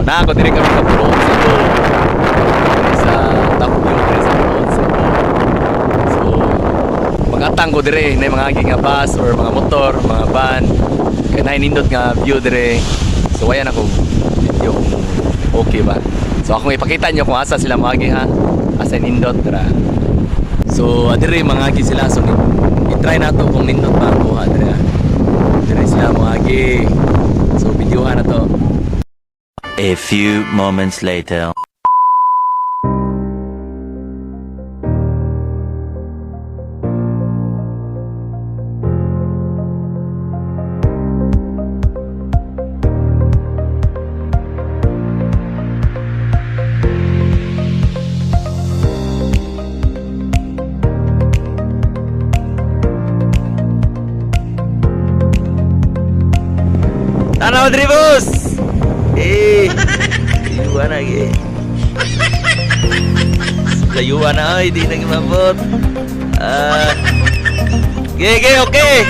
Naa ko diri kami sa Puroon, Cebu. Sa top view diri sa Puroon, Cebu. So magatang ko dire na mga agi nga bus or mga motor, mga van. Kay naay nindot nga view dire. So wayan ako video kung okay ba. So akong ipakita nyo kung asa sila moagi ha. Asa nindot ra. So adire mga agi sila, so i-try nato kung nindot ba ang kuha dire ha. Dire sila moagi. So videohan na to. A few moments later. Tanaw diri, boss. Eh. Layuan na eh. Layuan na ay di na gimabot. Ah. Ge ge okay.